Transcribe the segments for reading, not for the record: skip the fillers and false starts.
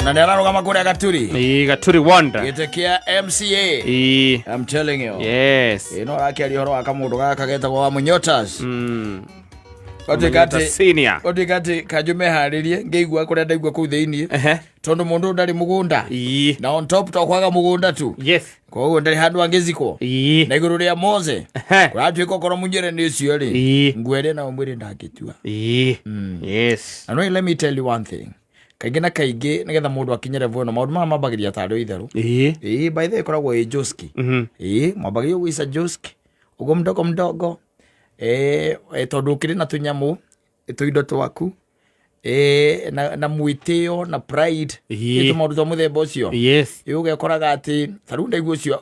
Na nĩ ararũgama kũrĩa Gaturi. Ĩĩ, Gaturi Wanda. Gĩtĩ kĩa MCA. Ĩĩ. I'm telling you. Yes. Ĩĩ, no arakĩaria ũhoro wa kamũndũ gaka getagwo wa Munyotas. Gatuĩka atĩ Senior. gatuĩka atĩ kanjũ meharĩrie ngĩigua kũrĩa ndaigua kũu thĩiniĩ Ehe. tondũ mũndũ ũyũ ndarĩ mũgũnda. Ĩĩ. Na on top to kwaga mũgũnda tu. Yes. Koguo ndarĩ handũ angĩzikwo. Ĩĩ. Na igũrũ rĩa mothe Ehe. kũratuĩka okorwo mũnyere nĩ ũcio rĩ Ĩĩ. nguo ĩrĩa nao mwĩrĩ ndangĩtua. Ĩĩ. Yes. And let me tell you one thing. Kaingĩ na kaingĩ nĩgetha mũndũ akinye level ĩno maũndũ maya mambagĩria tarĩ o itherũ. Ĩĩ. Ĩĩ, by the way ĩkoragwo ĩ joski. Ĩĩ, mwambagĩria gwĩca joski ũguo mdogo mdogo. Ĩĩ, tondũ ũkĩrĩ na tũnyamũ tũindo twaku. Ĩĩ, na mwĩtĩo na pride. Ĩĩ. Ĩ tũmaũndũ twa mũthemba ũcio. Yes. Ĩ ũgekoraga atĩ ta rĩu ndaigua ũcio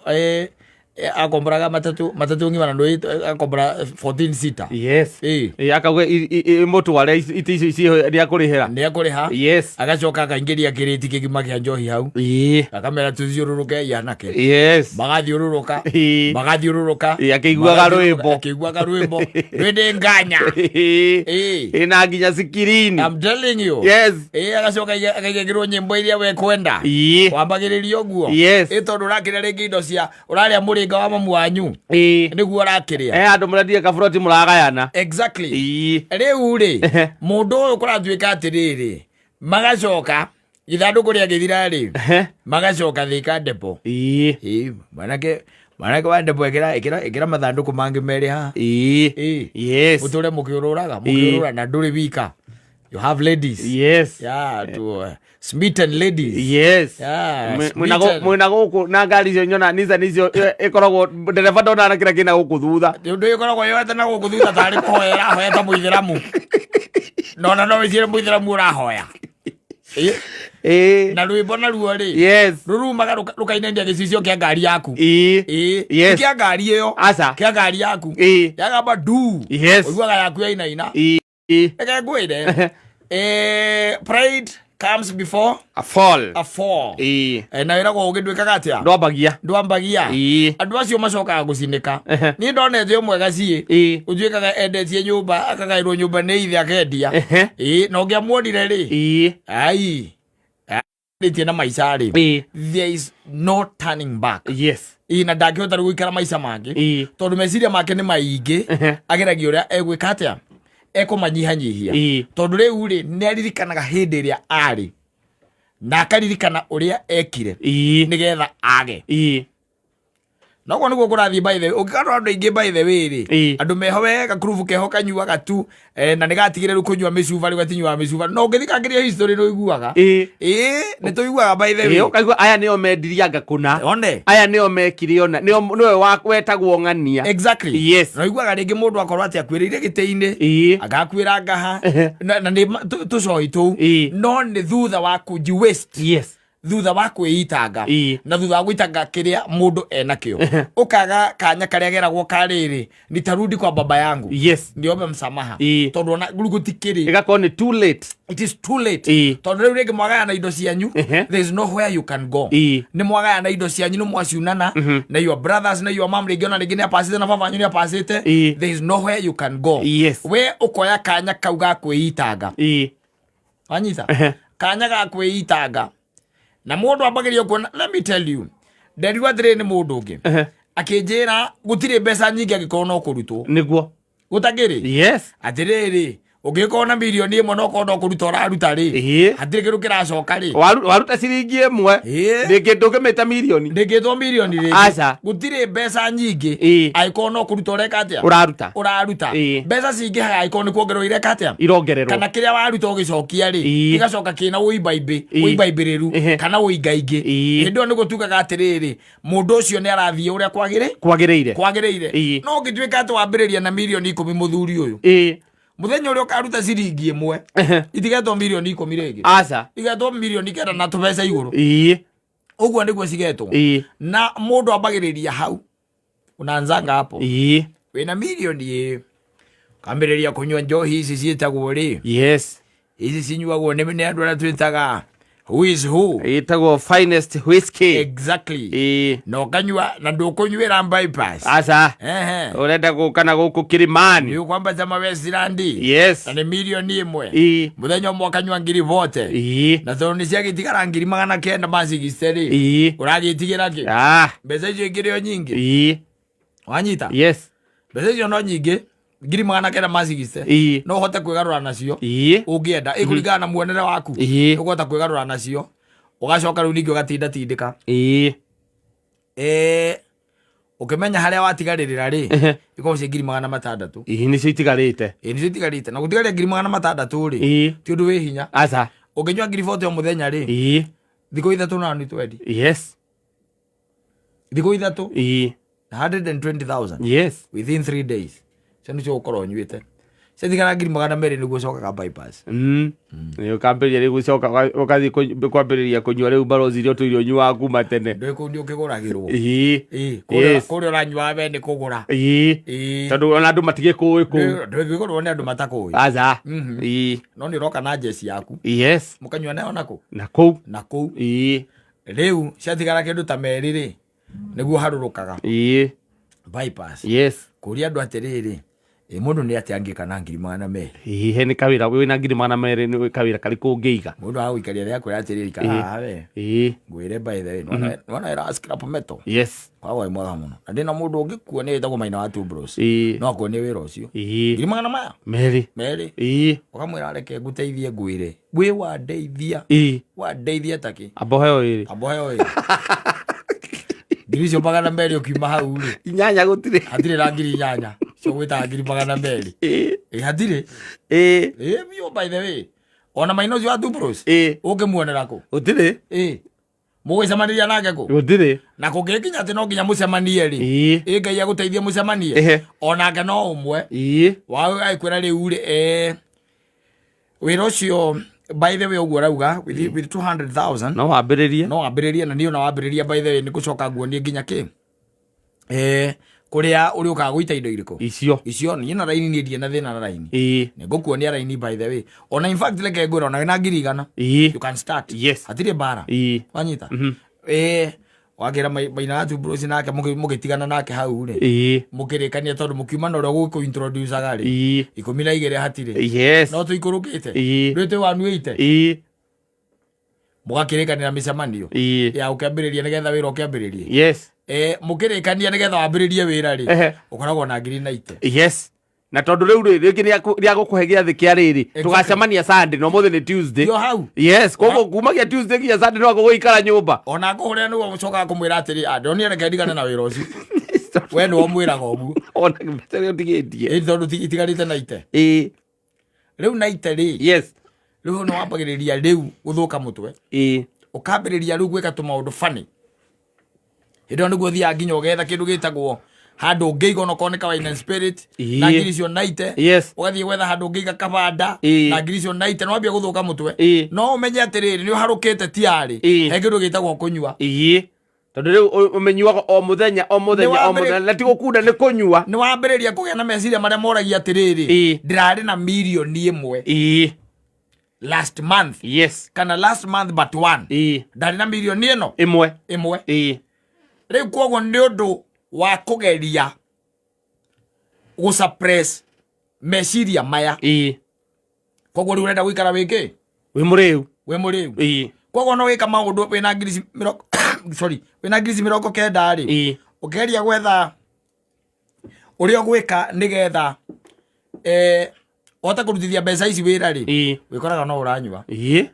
akomboraga matatũ matatũ ng'ima na ndũĩ akombora 14 seater. Yes. Ĩĩ. Ĩĩ, akauga ĩmũtware itĩ icio ciĩho nĩ akũrĩhĩra. Nĩ akũrĩha. Yes. Agacoka akaingĩria kĩrĩti kĩgima kĩa njohi hau. Ĩĩ. Akamera tũthiũrũrũke ianake. Yes. Magathiũrũrũka. Ĩĩ. Magathiũrũrũka. Ĩĩ, akĩiguaga rwĩmbo. Akĩiguaga rwĩmbo. Rwĩndĩ nganya. Ĩĩ. Ĩĩ. Ĩĩ, na nginya sikirini. I'm telling you. Yes. Ĩĩ, agacoka akaigĩrwo nyĩmbo iria we kwenda. Ĩĩ. Wambagĩrĩria ũguo. Yes. Ĩ tondũ ũrakĩrĩa rĩngĩ indo cia ũrarĩa mũrĩnga wa mamu wanyu. Ĩĩ. Nĩguo ũrakĩrĩa. Eh, andũ mũrendie kaburoti mũragayana. Exactly. Ĩĩ. Rĩu rĩ, mũndũ ũyũ kũratuĩka atĩrĩrĩ, magacoka ithandũkũ rĩagĩthira rĩ, Ehe. magacoka Thika Depot. Ĩĩ. Ĩĩ, mwanake wa Depot ĩkĩra ĩkĩra ĩkĩra mathandũkũ mangĩ merĩ haha. Ĩĩ. Ĩĩ. Yes. Mũtũre mũkĩũrũraga, mũkĩũrũra na ndũrĩ wika. You have ladies. Yes. Yeah, to smitten ladies. Yes. Yeah, smitten. Mwĩna gũkũ na ngari icio nyona Nissan icio ĩkoragwo ndereba ndona kĩrĩa kĩna gũkũ thutha. Ũndũ ĩkoragwo yoete na gũkũ thutha tarĩ kũhoya ĩrahoya ta mũithĩramu. Nona no wĩcire mũithĩramu ũrahoya. Ĩ, Ĩĩ. na rwĩmbo naruo rĩ Yes. rũrumaga rũkainainia gĩcicio kĩa ngari yaku. Ĩĩ. Ĩĩ, Yes. ti kĩa ngari ĩyo Aca. kĩa ngari yaku. Ĩĩ. Yagamba ndu. Yes. Ũiguaga yaku yainaina. Ĩĩ. Reke ngwĩre. Pride comes before A fall. a fall. Ĩĩ. Na wĩragwo ũgĩ ndwĩkaga atĩa? Ndwambagia. Ndwambagia. Ĩĩ. Andũ acio macokaga gũcinĩka. Ehe. Niĩ ndonete ũmwe gaciĩ. Ĩĩ. Ũtuĩkaga endetie nyũmba akagaĩrwo nyũmba nĩ ithe akendia. Ehe. Ĩĩ, na ũngĩamuonire rĩ. Ĩĩ. Ai. Arĩtie na maica rĩ. Ĩĩ. There is no turning back. Yes. Ĩĩ, na ndangĩhota rĩu gũikara maica mangĩ. Ĩĩ. Tondũ meciria make nĩ maingĩ. Ehe. Ageragia ũrĩa egwĩka atĩa? Ekũmanyihanyihia. Ĩĩ. Tondũ rĩu rĩ, nĩ aririkanaga hĩndĩ ĩrĩa arĩ. Na akaririkana ũrĩa ekire. Ĩĩ. Nĩgetha age. Ĩĩ. Noguo nĩguo kũrathiĩ by the way. Ũngĩkarora andũ aingĩ by the way rĩ, Ĩĩ. andũ meho wega kurubu keho kanyuaga tu na nĩgatigire rĩu kũnyua mĩcuba rĩu gatinyuaga mĩcuba. No ũngĩthikangĩria history nĩ ũiguaga. Ĩĩ. Ĩĩ, nĩ tũiguaga by the way. Ĩĩ, ũkaigua aya nĩo mendirie anga kũna. One. Aya nĩo mekire ona nĩo nĩwe wetagwo ng'ania. Exactly. Yes. Na ũiguaga rĩngĩ mũndũ akorwo atĩ akuĩrĩire gĩtĩ-inĩ. Ĩĩ. Agakuĩra ngaha. Ehe. Na nĩ tũcoi tũu. Ĩĩ. No nĩ thutha wa kũnji waste. Yes. Thutha wa kwĩitanga. Ĩĩ. Na thutha wa gwĩtanga kĩrĩa mũndũ enakĩo. Ũkaga kanya karĩa geragwo ka rĩrĩ, nitarudi kwa baba yangu. Yes. Niombe msamaha. Ĩĩ. Tondũ ona rĩu gũtikĩrĩ. Ĩgakorwo nĩ too late. It is too late. Ĩĩ. Tondũ rĩu rĩngĩ mwagayana indo cianyu, Ehe. there is nowhere you can go. Ĩĩ. Nĩ mwagayana indo cianyu nĩ mwaciunana na your brothers na your mom rĩngĩ ona rĩngĩ nĩ apacĩte na baba wanyu nĩ apacĩte. Ĩĩ. There is nowhere you can go. Yes. We ũkoya kanya kau ga kwĩitanga. Ĩĩ. Wanyita? Ehe. Kanya ga kwĩitanga. Na mũndũ ambagĩrĩria kuona, let me tell you. Nderirwo atĩrĩrĩ nĩ mũndũ ũngĩ. Ehe. Akĩnjĩra gũtirĩ mbeca nyingĩ angĩkorwo no kũrutwo. Nĩguo. Gũtakĩrĩ? Yes. Atĩrĩrĩ, ũngĩkorwo na mirioni ĩmwe na ũkorwo no kũruta ũraruta rĩ, Ĩĩ. hatirĩ kĩndũ kĩracoka rĩ. Waruta ciringi ĩmwe. Ĩĩ. Ndĩngĩ ndũngĩmĩta mirioni. Ndĩngĩtwo mirioni rĩngĩ. Aca. Gũtirĩ mbeca nyingĩ. Ĩĩ. Angĩkorwo no kũruta ũreka atĩa? Ũraruta. Ũraruta. Ĩĩ. Mbeca cingĩhaga angĩkorwo nĩ kuongererwo ireka atĩa? Irongererwo. Kana kĩrĩa waruta ũgĩcokia rĩ, Ĩĩ. gĩgacoka kĩna ũimbaimbĩ, Ĩĩ. ũimbaimbĩrĩru, Ehe. kana ũingaingĩ. Ĩĩ. Hĩndĩ ĩyo nĩguo tugaga atĩrĩrĩ, mũndũ ũcio nĩ arathiĩ ũrĩa kwagĩrĩ? Kwagĩrĩire. Kwagĩrĩire. Ĩĩ. No ũngĩtuĩka atĩ wambĩrĩria na mirioni 10 mũthuri ũyũ. Ĩĩ. Mũthenya ũrĩa ũkaruta ciringi ĩmwe, Ehe. itigetwo mirioni 10 rĩngĩ. Aca. Igetwo mirioni 9 na tũbeca igũrũ. Ĩĩ. Ũguo nĩguo cigetwo. Ĩĩ. Na mũndũ ambagĩrĩria hau. Unaanzanga hapo. Ĩĩ. Wĩna mirioni ĩ. Kambĩrĩria kũnyua njohi ici ciĩtagwo rĩ. Yes. Ici cinyuagwo nĩ andũ arĩa twĩtaga Who is who. Ĩtagwo Finest Whisky. Exactly. Ĩĩ. Na ũkanyua na ndũkũnyuĩra bypass. Aca. Ehe. Ũrenda gũka na gũkũ Kilimani. Nĩ ũkwambata ma Westland. Yes. Na nĩ 1,000,000. Ĩĩ. Mũthenya ũmwe ũkanyua 40,000. Ĩĩ. Na tondũ nĩ ciagĩtigara 960,000 rĩ. Ĩĩ. Ũragĩtigĩra kĩ? Ah. Mbeca icio ikĩrĩ o nyingĩ. Ĩĩ. Wanyita? Yes. Mbeca icio no nyingĩ 960,000. Ĩĩ. No ũhote kwĩgarũra nacio. Ĩĩ. Ũngĩenda ĩkũringana na muonere waku. Ĩĩ. Ũkũhota kwĩgarũra nacio. Ũgacoka rĩu ningĩ ũgatinda tindĩka. Ĩĩ. Ũkĩmenya harĩa watigarĩrĩra rĩ, Ehe. ikorwo cia 600,000. Ĩĩ nĩcio itigarĩte. Ĩĩ nĩcio itigarĩte. Na gũtigaria 600,000 rĩ, Ĩĩ. ti ũndũ wĩ hinya. Aca. Ũngĩnyua 40,000 o mũthenya rĩ, Ĩĩ. thikũ 3 na nĩ twendi. Yes. Thikũ 3. Ĩĩ. 120,000. Yes. Within 3 days. Cio nĩcio ũgũkorwo ũnyuĩte. Ciatigara 200,000 nĩguo ũcokaga bypass. Nĩ ũkambĩrĩria rĩu gũcoka ũgathiĩ kwambĩrĩria kũnyua rĩu barozi iria ũtũire ũnyuaga kuma tene. Ndũĩ kũu nĩ ũkĩgũragĩrwo. Ĩĩ. Ĩĩ. Yes. Kũrĩa ũranyua we nĩ kũgũra. Ĩĩ. Ĩĩ. Tondũ ona andũ matigĩkũĩ kũu. Ndũngĩgũrwo nĩ andũ matakũĩ. Aca. Ĩĩ. No nĩ ũroka na njeci yaku. Yes. Mũkanyua nayo nakũ? Na kũu. Na kũu. Ĩĩ. Rĩu ciatigara kĩndũ ta 2 rĩ, nĩguo harũrũkaga. Ĩĩ. Bypass. Yes. Kũria andũ atĩrĩrĩ, ĩ mũndũ nĩ atĩa angĩka na 200,000? Ĩĩ, he nĩ kawĩra wĩna 200,000 nĩ kawĩra karĩkũ ũngĩiga? Mũndũ agũikaria rĩa kwĩra atĩrĩrĩ, ikara haha we. Ĩĩ. Ngwĩre by the way, nĩwona wĩra wa scrap metal? Yes. Koragwo wĩ mwega mũno. Na ndĩna mũndũ ũngĩkuonia wĩtagwo Maina wa Two Bros. Ĩĩ. No akuonie wĩra ũcio. Ĩĩ. 200,000? 200. 200. Ĩĩ. Ũkamwĩra reke ngũteithie ngwĩre. Wĩ wandeithia. Ĩĩ. Wandeithia takĩ? Amba ũheo ĩrĩ. Amba ũheo ĩrĩ. 200,000 ũkiuma hau rĩ. 8 gũtirĩ. Hatirĩ na 8,000. Cio gwĩtaga 200,000. Ĩĩ. Ĩ hatirĩ. Ĩĩ. Ĩ biũ by the way. Ona Maina ũcio wa Two Bros. Ĩĩ. Ũngĩmuonera kũ? Gũtirĩ. Ĩ. Mũgũcemanĩria nake kũ? Gũtirĩ. Na kũngĩkinya atĩ no nginya mũcemanie rĩ. Ĩĩ. Ĩ Ngai agũteithie mũcemanie. Ehe. Onake no ũmwe. Ĩĩ. Wa agĩkwĩra rĩu rĩ, wĩra ũcio by the way ũguo ũrauga with 200,000 No wambĩrĩrie. No wambĩrĩrie na niĩ ona wambĩrĩria by the way nĩ gũcoka nguonie nginya kĩ? Kũrĩa ũrĩũkaga gũita indo irĩkũ? Icio. Icio niĩ na raini niĩ ndirĩ na thĩna na raini. Ĩĩ. Nĩ ngũkuonia raini by the way. Ona in fact reke ngwĩre ona wĩna 100,000. Ĩĩ. You can start. Yes. Hatirĩ mbara. Ĩĩ. Wanyita? Wakĩra Maina wa Two Bros nake mũgĩtigana nake hau rĩ. Ĩĩ. Mũkĩrĩkania tondũ mũkiuma na ũrĩa gũkũ introduce-aga rĩ. Ĩĩ. 12 hatirĩ. Yes. No tũikũrũkĩte. Ĩĩ. Ndũĩ twĩ 180. Ĩĩ. Mũgakĩrĩkanĩra mĩcemanio. Ĩĩ. Ya ũkĩambĩrĩria nĩgetha wĩra ũkĩambĩrĩrie. Yes. Mũkĩrĩkania nĩgetha wambĩrĩrie wĩra rĩ. Ehe. Ũkoragwo na 90,000. Yes. Na tondũ rĩu rĩ, rĩngĩ nĩ agũkũhe gĩathĩ kĩa rĩrĩ. Exactly. Tũgacemania Sunday na ũmũthĩ nĩ Tuesday. Yo hau. Yes, koguo kumagia Tuesday nginya Sunday no agũgũikara nyũmba. Ona ngũhũrĩra nĩguo ũcokaga kũmwĩra atĩrĩ, ndonire reke ndigane na wĩra ũcio. We nĩwe ũmwĩraga ũguo. Ona mbeca nĩ ũtigĩtie. Ĩ tondũ itigarĩte na ite. Ĩĩ. Rĩu na ite rĩ. Yes. Rĩu nĩ wambagĩrĩria rĩu gũthũka mũtwe. Ĩĩ. Ũkambĩrĩria rĩu gwĩka tũmaũndũ funny. Hĩndĩ ĩyo nĩguo ũthiaga nginya ũgetha kĩndũ gĩtagwo handũ ũngĩiga onokorwo nĩ ka wine and spirit, Ĩĩ. na 90,000. Yes. Ũgathiĩ gwetha handũ ũngĩiga kabanda, Ĩĩ. na 90,000, nĩwambia gũthũka mũtwe. Ĩĩ. No ũmenye atĩrĩrĩ, nĩ ũharũkĩte tiarĩ. Ĩĩ. He kĩndũ gĩtagwo kũnyua. Ĩĩ. Tondũ rĩu ũmenyuaga o mũthenya, o mũthenya, o mũthenya, na ti gũkunda nĩ kũnyua. Nĩ wambĩrĩria kũgĩa na meciria marĩa moragia atĩrĩrĩ, Ĩĩ. ndĩrarĩ na 1,000,000. Ĩĩ. Last month. Yes. Kana last month but one. Ĩĩ. Ndarĩ na 1,000,000 1. 1. Ĩĩ. Rĩu koguo nĩ ũndũ wa kũgeria gũsuppress meciria maya. Ĩĩ. Koguo rĩu ũrenda gũikara wĩ kĩ? Wĩ mũrĩu. Wĩ mũrĩu. Ĩĩ. Koguo no wĩka maũndũ wĩna ngiri mĩrongo, sorry, wĩna 90,000 rĩ. Ĩĩ. Ũkĩgeria gwetha ũrĩa ũgwĩka nĩgetha, ũhote kũrutithia mbeca ici wĩra rĩ. Ĩĩ. Wĩkoraga no ũranyua. Ĩĩ.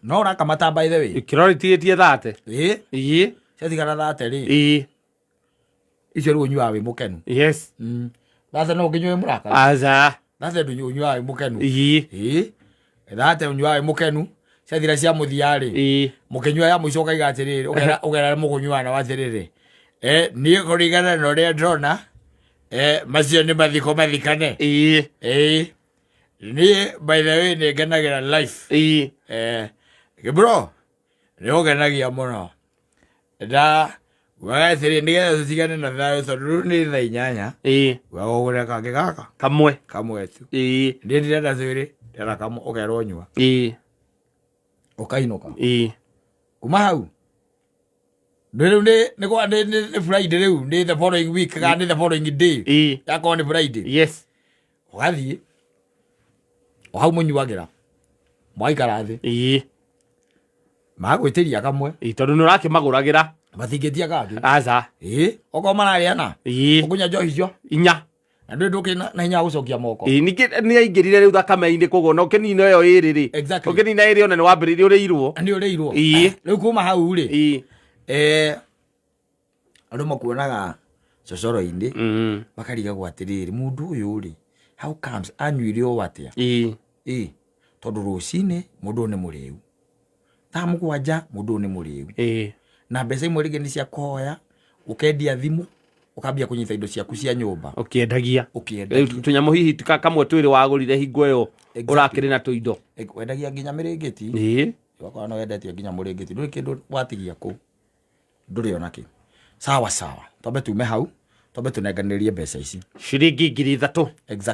No ũrakamata by the way. Ikĩro rĩtigĩtie 30. Ĩĩ. Ĩĩ. Ciatigara 30 rĩ. Ĩĩ. Icio rĩu ũnyuaga wĩ mũkenu. Yes. 30 no ũkĩnyue wĩ mũrakaru. Aca. 30 ndũnyua, ũnyuaga wĩ mũkenu. Ĩĩ. Ĩĩ. 30 ũnyuaga wĩ mũkenu. Ciathira cia mũthia rĩ. Ĩĩ. Mũkĩnyua ya mũico ũkaiga atĩrĩrĩ, ũkera mũkũnyua nao atĩrĩrĩ. Niĩ kũringana na ũrĩa ndĩrona, macio nĩ mathiko mathikane. Ĩĩ. Ĩĩ. Niĩ by the way nĩ ngenagĩra life. Ĩĩ. Bro, nĩ ũngenagia mũno. Na ugaga atĩrĩrĩ, nĩgetha tũtigane na thayũ tondũ rĩu nĩ thaa 8. Ĩĩ. Ugaga ũgũre kangĩ gaka. Kamwe. Kamwe tu. Ĩĩ. Niĩ ndirenda twĩrĩ, ndĩrenda kamwe, ũkerwo nyua. Ĩĩ. Ũkainũka. Ĩĩ. Kuma hau rĩu nĩ Friday, rĩu nĩ the following week kana nĩ the following day. Ĩĩ. Yakorwo nĩ Friday, ũgathiĩ o hau mũnyuagĩra, mwaikara thĩ, magwĩtĩria kamwe. Ĩĩ, tondũ nĩ ũrakĩmagũragĩra. Matingĩtia kangĩ. Aca. Ĩĩ, okorwo mararĩana, ũkũnyua njohi icio inya. Na ndũrĩ ndũkĩrĩ na hinya wa gũcokia moko. Ĩĩ, ningĩ nĩ aingĩrire rĩu thakame-inĩ, koguo na ũkĩnina ĩyo ĩrĩ rĩ, ũkĩnina ĩrĩ ona nĩ wambĩrĩirie ũrĩirwo. Nĩ ũrĩirwo. Rĩu kuma hau rĩ, andũ makuonaga cocoro-inĩ, makarigagwo atĩrĩrĩ, mũndũ ũyũ rĩ, how comes anyuire ũũ atĩa? Ĩ tondũ rũcinĩ mũndũ ũyũ nĩ mũrĩu, thaa 7 mũndũ ũyũ nĩ mũrĩu. Na mbeca imwe rĩngĩ nĩ cia kũhoya, ũkendia thimũ, ũkambia kũnyita indo ciaku cia nyũmba. Ũkĩendagia. Ũkĩendagia. Rĩu tũnyamũ hihi kamwe twĩrĩ wagũrire hingo ĩyo, ũrakĩrĩ na tũindo. Wendagia nginya mĩrĩngĩti. Wakorwo nĩ wendetie nginya mũrĩngĩti, ndũrĩ kĩndũ watigia kũu, ndũrĩ ona kĩ. Sawa sawa, twambe tume hau, twambe tũnenganĩrie mbeca ici. Ciringi 3,000. Exactly.